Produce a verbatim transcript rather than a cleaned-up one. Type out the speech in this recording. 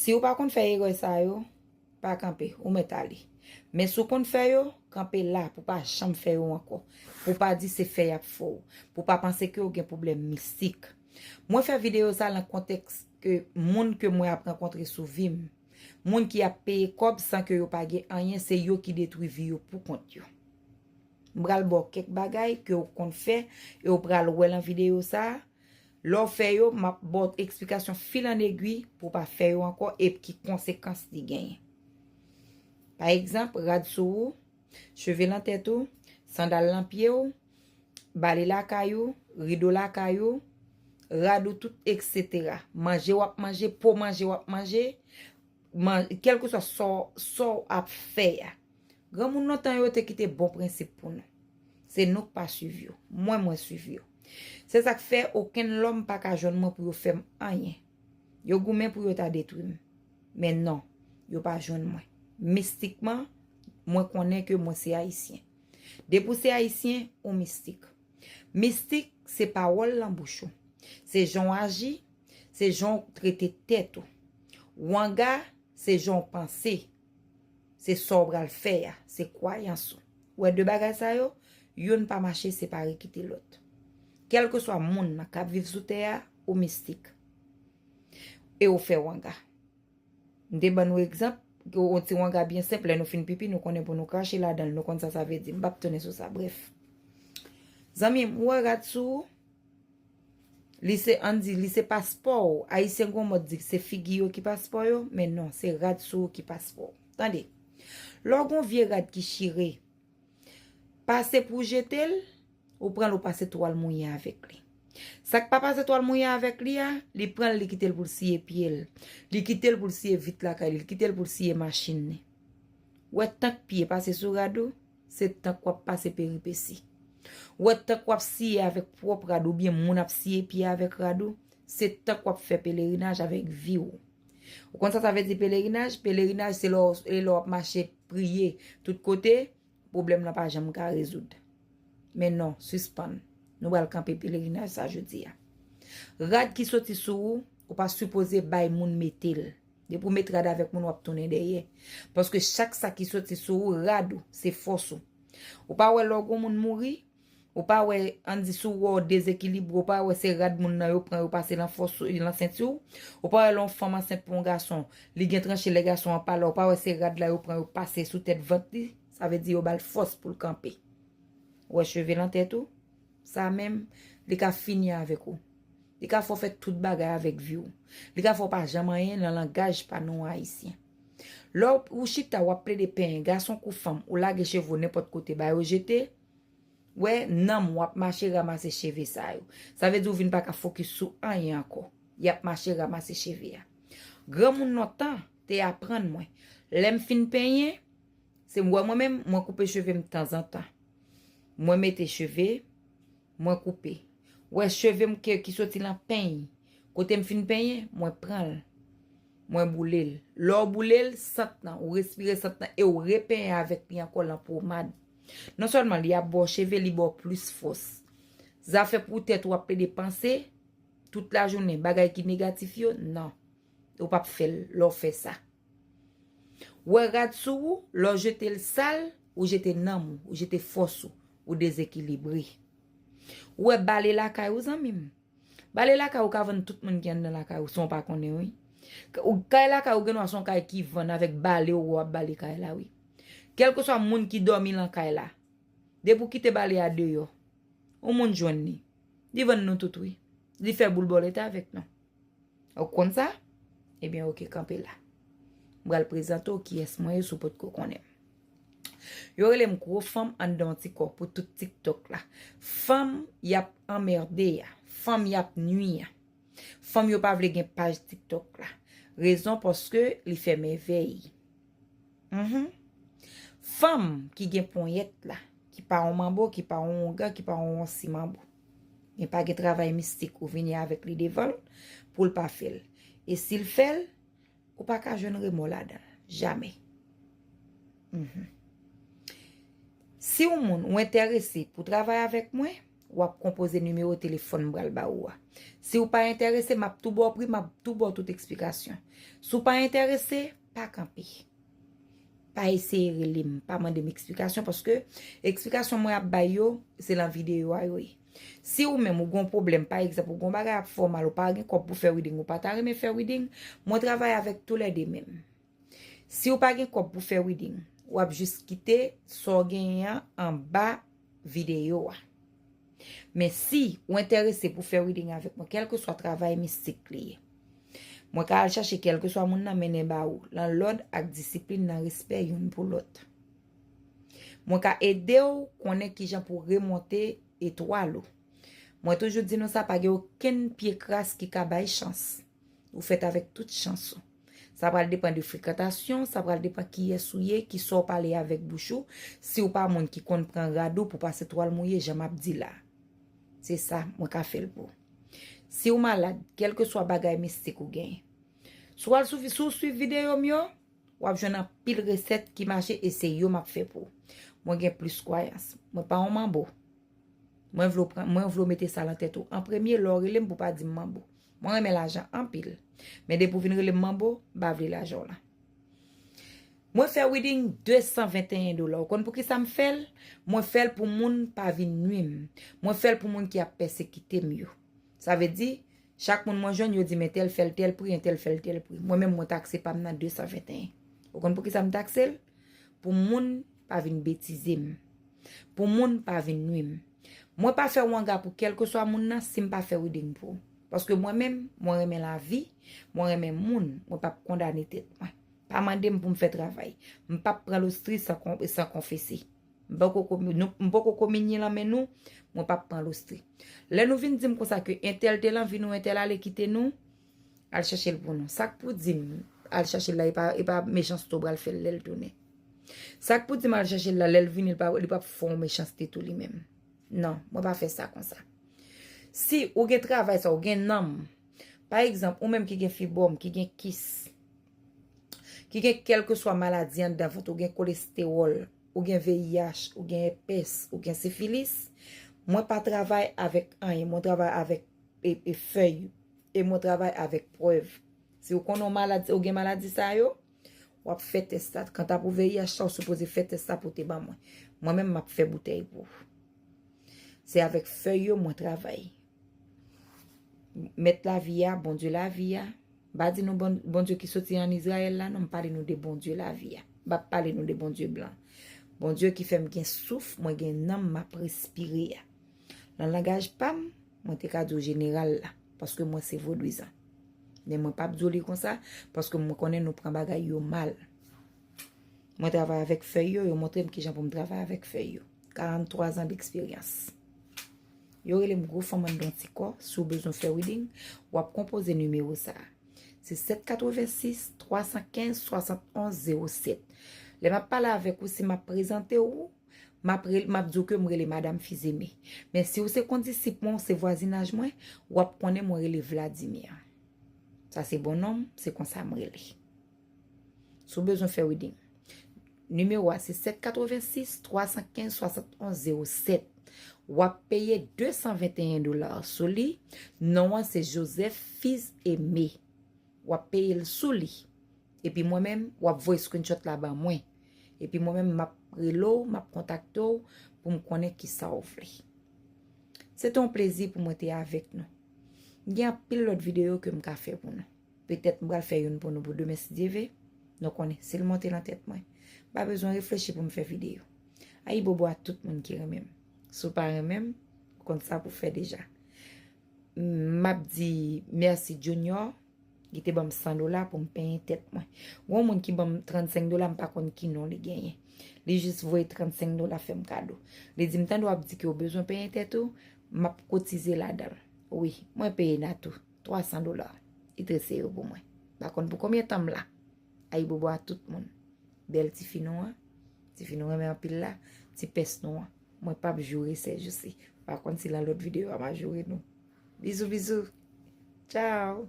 Si w pa konn fè erè sa yo, pa kanpe, ou mèt ale. Men si w konn fè yo, kanpe la pou pa janm fè yo ankò. Pou pa di se fè y ap fè w. Pou pa panse ke w gen pwoblèm mistik. Mwen fè videyo sa nan kontèks ke moun ke mwen ap rankontre sou vi m. Moun ki ap peye kòb san ke yo pa gen anyen, se yo ki detwi vi yo pou kont yo. M pral ba w kèk bagay ke w konn fè e w pral wè nan videyo sa a. Lè w fè yo, m ap ba w eksplikasyon fil an egwi pou w pa fè yo ankò e ki konsekans li genyen. Pa egzanp, rad sou ou, cheve nan tèt ou, sandal nan pye w, bale lakay ou, rido lakay ou, rad ou tout, etsetera. Manje w ap manje, po manje w ap manje, man, kèlkeswa sa w, sa w ap fè a. Granmoun lontan yo te kite bon prensip pou nou. Se nou k pa swiv yo. Mwen, mwen swiv yo. Se sa k fè okenn lòm pa ka jwenn mwen pou yo fè m anyen. Yo goumen pou yo ta detwi m. Men non, yo pa jwenn mwen. Mistikman, mwen konnen ke mwen se Ayisyen. Depi w se Ayisyen, ou mistik. Mistik, se pawòl nan bouch ou. Se jan w aji, se jan w trete tèt ou. Wanga, se jan w panse. Se sa w pral fè a, se kwayans ou. Ou wè de bagay sa yo, youn pa mache separe kite lòt. Kèlkeswa moun nan k ap viv sou tè a, ou mistik. E ou fè wanga. M te ban nou egzanp, yon ti wanga byen senp, lè nou fin pipi, nou konnen pou nou krache ladan l, nou konn sa sa vle di. M p ap tounen sou sa, brèf. Zanmi m, ou wè rad sou ou? Li se, ann di, li se paspò w. Ayisyen gon mòd di se figi yo ki paspò yo, men non, se rad sou ou ki paspò w. Tande, lè w gon vye rad ki chire, pase pou w jete l, ou pran l, ou pase twal mouye avèk li. Sa k pa pase twal mouye avèk li a, li pran l, li kite l pou l siye pye l. Li kite l pou l siye vit lakay li, li kite l pou l siye machin li. Ou wè tank pye pase sou rad ou, se tank w ap pase peripesi. Ou wè tank w ap siye avèk pwòp rad oubyen moun ap siye pye avèk rad ou, se tank w ap fè pelerinaj avèk vi w. Ou konn sa sa vle di pelerinaj? Pelerinaj se lè w, lè w ap mache priye tout kote, pwoblèm nan pa janm ka rezoud. Men non, sispann. Nou pral kanpe pelerinaj sa jodi a. Rad ki soti sou ou, ou pa sipoze bay moun mete l. Depi w met rad avèk moun, w ap tounen dèyè. Paske chak sa ki soti sou ou, rad ou, se fòs ou. Ou pa wè lè w gon moun mouri, ou pa wè, ann di, si w wè w dezekilibre, ou pa wè se rad moun nan yo pran, yo pase nan fòs, nan senti w. Ou pa wè lè yon fanm ansent pou yon gason, li gen tranche, lè gason an pa la, ou pa wè se rad la yo pran, yo pase sou tèt vant li. Sa vle di yo ba l fòs pou l kanpe. Ou wè cheve nan tèt ou? Sa menm, li ka fini avèk ou. Li ka fè w fè tout bagay avèk vi w. Li ka fè w pa janm anyen nan langaj pa nou Ayisyen. Lè w, ou chita, w ap plede penyen, gason kou fanm, ou lage cheve w nenpòt kote, ba yo jete, wè, nanm w ap mache ranmase cheve sa yo. Sa vle di w vin pa ka fokis sou anyen ankò. Y ap mache ranmase cheve a. Granmoun lontan te aprann mwen, lè m fin penyen, se m wè mwen menm, mwen koupe cheve m tanzantan. Mwen mete cheve, mwen koupe. Wè cheve m ke, ki soti nan peny. Kote m fin penyen, mwen pran l. Mwen boule l. Lè w boule l, sant lan, ou respire sant lan e w repenyen avèk li ankò lan pomad. Non sèlman li ap ba w cheve, li ba w plis fòs. Zafè poutèt w ap plede panse tout lajounen, bagay ki negatif yo, non. Ou p ap fè l lè w fè sa. Wè rad sou ou, lè w jete l sal, ou jete nanm ou, ou jete fòs ou, ou dezekilibre. Ou wè bale lakay ou, zanmi m. Bale lakay ou ka vann tout moun ki anndan lakay ou, san w pa konnen, wi. Ou, kay lakay ou gendwa se yon kay ki vann avèk bale ou wè w ap bale kay la, wi. Kèlkeswa moun ki dòmi lan kay la, depi w kite bale a deyò, yon moun jwenn li. Li vann nou tout, wi. Li fè boul bòlèt avèk nou. Ou konn sa? Ebyen, oke, kanpe la. M pral prezante w kiyès mwen ye si w potko konnen m. Yo rele m gwo fanm anndan yon ti kò pou tout TikTok la. Fanm y ap anmède a. Fanm y ap nwi a. Fanm yo pa vle gen paj TikTok la. Rezon paske li fè mèvèy. Mhm. Fanm ki gen ponyèt la, ki pa yon manbo, ki pa yon wongan, ki pa yon wonsi manbo. Men pa gen travay mistik ou vini avèk li devan l pou l pa fè l. E si l fè l, ou pa ka jwenn remò ladan l. Jamè. Mhm. Si yon moun ou enterese pou travay avèk mwen, w ap konpoze nimewo telefòn m pral ba ou a. Si w pa enterese, m ap tou ba w pri, m ap tou ba w tout eksplikasyon. Si w pa enterese, pa kanpe. Pa eseye rele m, pa mande m eksplikasyon, paske eksplikasyon mwen ap bay yo, se nan videyo a yo ye. Si ou menm ou gon pwoblèm, pa egzanp, ou gon bagay ap fè w mal, ou pa gen kòb pou fè reading, ou pa ta renmen fè reading, mwen travay avèk toulède menm. Si ou pa gen kòb pou fè reading, w ap jis kite sa w genyen an anba videyo a. Men si ou enterese pou fè reading avèk mwen, kèlkeswa travay mistik li ye, mwen ka al chache kèlkeswa moun nan mennen ba ou, nan lòd ak disiplin, nan respè youn pou lòt. Mwen ka ede w konnen kijan pou remonte etwal ou. Mwen toujou di nou sa, pa gen okenn pye kras ki ka bay chans. Ou fèt avèk tout chans ou. Sa pral depann de frekantasyon, sa pral depann kiyès ou ye, kisa w pale avèk bouch ou, si w pa moun ki konn pran rad ou pou pase twal mouye, jan m ap di la. Se sa, mwen ka fè l pou ou. Si w malad, kèlkeswa bagay mistik ou genyen. Si w al sou, si w swiv videyo m yo, w ap jwenn anpil resèt ki mache e se yo m ap fè pou ou. Mwen gen plis kwayans. Mwen pa yon manbo. Mwen vle w pran, mwen vle w mete sa nan tèt ou. An premye, lè w rele m pou w pa di m manbo. Mwen renmen lajan anpil. Men depi w vin rele m manbo, m pa vle lajan w lan. Mwen fè reading de san venteyen dola. Ou konn poukisa m fè l? Mwen fè l pou moun pa vin nwi m. Mwen fè l pou moun ki ap pèsekite m yo. Sa vle di, chak moun mwen jwenn, yo di m entèl fè l tèl pri, entèl fè l tèl pri. Mwen menm, mwen takse pa m nan de san venteyen. Ou konn poukisa m takse l? Pou moun pa vin betize m. Pou moun pa vin nwi m. Mwen pa fè wanga pou kèlkeswa moun nan si m pa fè reading pou ou. Paske mwen menm, mwen renmen lavi, mwen renmen moun, mwen p ap kondane tèt mwen. Pa mande m pou m fè travay. M p ap pran lostri san kon-, san konfese. M poko komi-, nou, m poko kominye lan men nou, mwen p ap pran lostri. Lè nou vin di m konsa ke entèl te lan vi nou, entèl ale kite nou, al chache l pou nou. Sa k pou di m, al chache l la, e pa, e pa mechanste w pral fè l lè l tounen. Sa k pou di m al chache l la, lè l vini, li pa, li p ap fè w mechanste tou li menm. Non, mwen pa fè sa konsa. Si ou gen travay sa, ou gen nanm, pa egzanp, ou menm ki gen fibwòm, ki gen kis, ki gen kèlkeswa maladi anndan vant, ou gen kolestewòl, ou gen V I H, ou gen èpès, ou gen sifilis, mwen pa travay avèk anyen, mwen travay avèk e, e fèy, e mwen travay avèk prèv. Si ou konnen w maladi, ou gen maladi sa yo, w ap fè tès la. Kanta pou V I H la, ou sipoze fè tès la pou te ban mwen. Mwen menm, m ap fè boutèy pou ou. Se avèk fèy yo mwen travay. Mèt lavi a, Bondye lavi a, m pa di nou Bon-, Bondye ki soti ann Izrayèl la, non, m pale nou de Bondye lavi a. M pa pale nou de Bondye blan. Bondye ki fè m gen souf, mwen gen nanm, m ap respire a. Nan langaj pa m, mwen te ka di w jeneral la, paske mwen se vodouyizan. Men mwen p ap di w li konsa, paske mwen konnen nou pran bagay yo mal. Mwen travay avèk fèy yo, yo montre m kijan pou m travay avèk fèy yo. Karant twa zan deksperyans. Yo rele m gwo fanm anndan ti kò, si w bezwen fè reading, w ap konpoze nimewo sa a. Se sèt katrevensis, twa san kenz, swasannonz, zewo sèt. Lè m ap pale avèk ou, si m ap prezante w, m ap rele, m ap di w ke m rele Madanm Fizeme. Men si w se kondisip mwen, w se vwazinaj mwen, w ap konnen mwen rele Vladimir. Sa se bon non m, se konsa m rele. Si w bezwen fè reading, nimewo a se sèt katrevensis, twa san kenz, swasannonz, zewo sèt. W ap peye de san venteyen dola sou li. Non an se Joseph Fils Aimé. W ap peye l sou li. Epi mwen menm, w ap voye screenshot la ban mwen. Epi mwen menm, m ap rele w, m ap kontakte w pou m konnen kisa w vle. Se te yon plezi pou mwen te avèk nou. Gen anpil lòt videyo ke m ka fè pou nou. Petèt m pral fè youn pou nou pou demen si Dye ve. Nou konnen, si l monte nan tèt mwen, m pa bezwen reflechi pou m fè videyo. Ayibobo a tout moun ki renmen m. Si w pa renmen m, ou konn sa pou fè deja. M ap di mèsi Junior, ki te ban m san dola pou m penyen tèt mwen. Gon moun ki ban m trannsenk dola, m pa konn ki non li genyen. Li jis voye trannsenk dola fè m kado. Li di m, tande w ap di ke w bezwen penyen tèt ou, m ap kotize ladan l. Wi, mwen peye Natou twa san dola. Li trese yo pou mwen. Pa konn pou konbyen tan m la. Ayibobo a tout moun. Bèl tifi nou an, tifi nou renmen anpil la, ti pès nou an. Mwen p ap joure sèjousi. Pa konn si nan lòt videyo a m a joure nou. Bizou, bizou. Tchao.